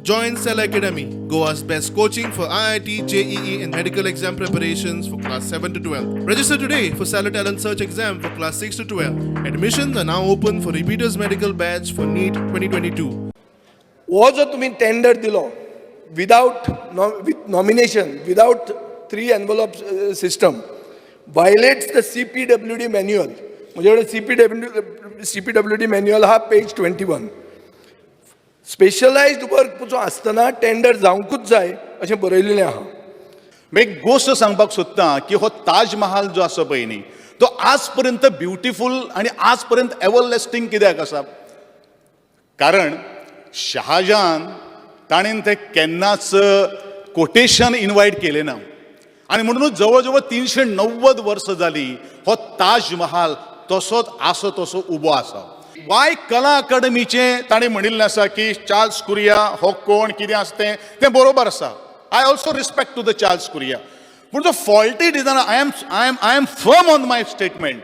Join Cell Academy, Goa's best coaching for IIT, JEE, and medical exam preparations for class 7 to 12. Register today for Stellar Talent Search exam for class 6 to 12. Admissions are now open for repeaters medical batch for NEET 2022. हो जो तुमी tender दिलो without with nomination, without three envelope system, violates the CPWD manual. म्हजे कडेन CPWD manual आहा, page 21. Specialised work पसून आसतना tender जावंकूच जाय अशें बरयलेलें आहा. एक गोश्ट सांगपाक सोदता की हो ताज महाल जो आसा पळय न्ही, तो आज पर्यंत ब्युटिफूल आनी आज पर्यंत एवरलास्टींग कित्याक आसा? कारण शहाजहान ताणें तें केन्नाच कोटेशन इनवायट केलें ना आनी म्हणूनच जवळ जवळ 390 वर्सां जालीं, हो ताज महाल तसोच आसा तसो उबो आसा. वाय कला अकादमीचें ताणें म्हणिल्लें आसा की चार्ल्स कुरिया हो कोण कितें आसा तें, तें बरोबर आसा. I also respect to the Charles Correa, पूण जो faulty design, I am firm on my statement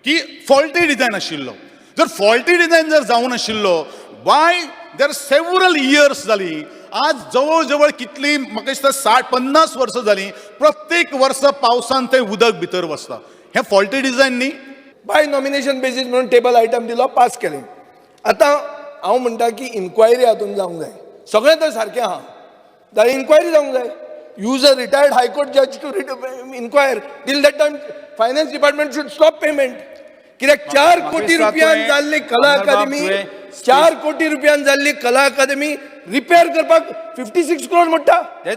की फॉल्टी डिझायन आशिल्लो. जर फॉल्टी डिझायन जर जावं नाशिल्लो, वाय there several years जाली, आज जवळ जवळ कितली, म्हाका दिसता 60 50 वर्सां जालीं, प्रत्येक वर्सा पावसान तें उदक भितर वचता. हें फॉल्टी डिझायन न्ही? बाय नॉमिनेशन बेसीस म्हणून टेबल आयटम दिलो, पास केलें. आतां हांव म्हणटा की इन्क्वायरी हातून जावंक जाय. सगळें तर सारकें आहा जाल्यार इन्क्वायरी जावंक जाय. Use a retired High Court judge to inquire. Till that time Finance Department should stop payment, कित्याक चार म्हाका कोटी दिसता रुपयान तुवें- जाल्ली कला आमदार बाब, अकादमी, तुवें 4 कोटी रुपयान जाल्ली कला अकादमी रिपेअर करपाक 56 क्रोड म्हणटा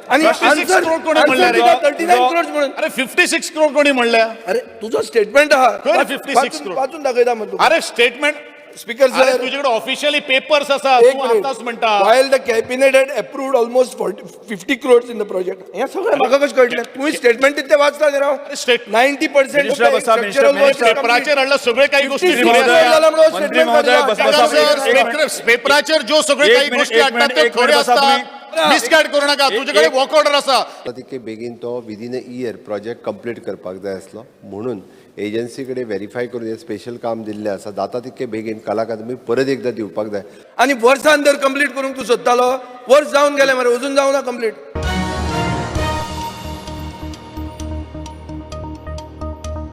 आनी 56 crore कोणी म्हणलें रे? 39 क्रोड म्हणून. अरे, 56 क्रोड कोणी म्हणल्या? अरे, तुझो स्टेटमेंट आहा. खंय 56 crore? वाचून दाखयता मग तुका. अरे, स्टेटमेंट स्पीकर अरे, सर. तुझ्याकडे ऑफिशियली पेपर्स आसा. एक तू मिनिट. आताच म्हणटा. While the cabinet had approved almost 40, 50 crores in the project. हे सगळें म्हाका कशें कळटलें? तुवें स्टेटमेंट तितलें वाचला न्ही राव. 90% Minister बसा, minister, minister. पेपराचेर हाडला सगळे काही गोष्टी. 56 खऱ्यो आसात. मंत्री महोदय, बस- बसा. एक मिनिट. पेपराचेर ज्यो सगळे एक काही मिनिट, गोष्टी एक हाडटात मिनिट, त्यो एक खऱ्यो मिनिट बसा. आसतात. मिसगायड करू नाका. तुजे कडेन वर्क ऑर्डर आसा. जाता तितके बेगीन तो within a year project complete करपाक जाय आसलो, म्हणून एजन्सी कडेन व्हेरीफाय करून हें स्पेशल काम दिल्लें आसा. जाता तितके बेगीन कला अकादमी परत एकदां दिवपाक जाय. आनी वर्सान जर कंप्लीट करूंक तूं सोदतालो, वर्स जावन गेलें मरे, अजून जावना कंप्लीट.